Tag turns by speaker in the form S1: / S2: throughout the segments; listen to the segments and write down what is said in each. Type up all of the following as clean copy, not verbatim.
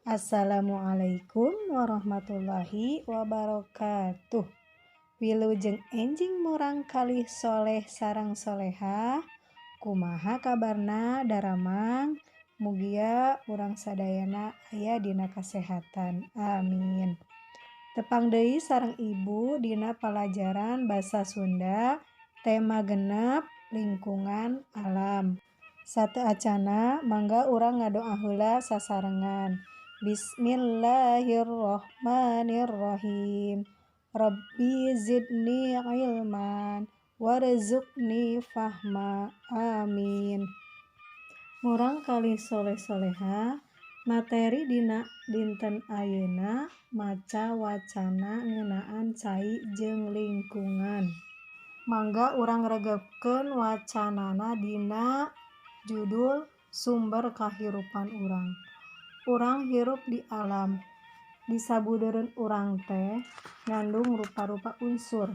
S1: Assalamualaikum warahmatullahi wabarakatuh. Wilujeng enjing murangkalih soleh sareng solehah. Kumaha kabarna daramang? Mugia urang sadayana aya dina kasehatan, amin. Tepang deui sareng Ibu dina palajaran basa Sunda tema 6, lingkungan alam. Sateuacanna mangga urang ngadoa heula sasarengan. Bismillahirrahmanirrahim. Rabbi zidni ilman warzuqni fahma, amin. Murangkalih soleh solehah, materi dina dinten ayeuna maca wacana ngeunaan cai jeung lingkungan. Mangga urang regepkeun wacanana dina judul sumber kahirupan urang. Urang hirup di alam. Di sabudeureun urang teh ngandung rupa-rupa unsur.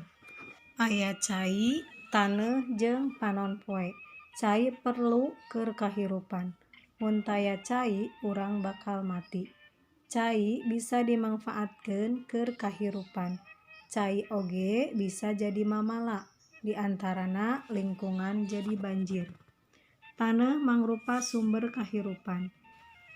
S1: Aya cai, taneuh jeung panon poe. Cai perlu keur kahirupan. Mun taya cai, urang bakal mati. Cai bisa dimangfaatkeun keur kahirupan. Cai oge bisa jadi mamala, di antarana lingkungan jadi banjir. Taneuh mangrupa sumber kahirupan.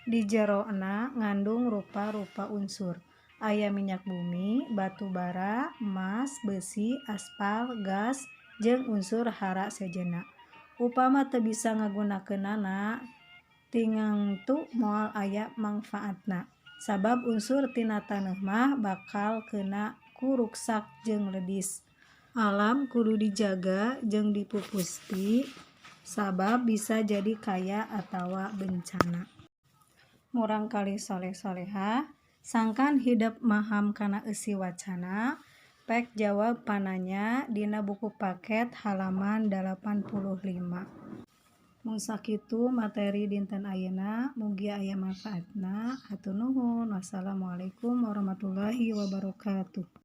S1: Di jerona ngandung rupa-rupa unsur. Aya minyak bumi, batu bara, emas, besi, aspal, gas, jeung unsur hara sejenna. Upama teu bisa ngagunakeunana, tingangtu moal aya mangfaatna. Sabab unsur tina taneuh mah bakal keuna ku ruksak jeung ledis. Alam kudu dijaga jeung dipupusti sabab bisa jadi kaya atawa bencana. Murangkalih soleh solehah, sangkan hidep maham kana eusi wacana, pek jawab pananya dina buku paket halaman 85. Mung sakitu materi dinten ayeuna, mugia aya manfaatna. Hatur nuhun. Wassalamualaikum warahmatullahi wabarakatuh.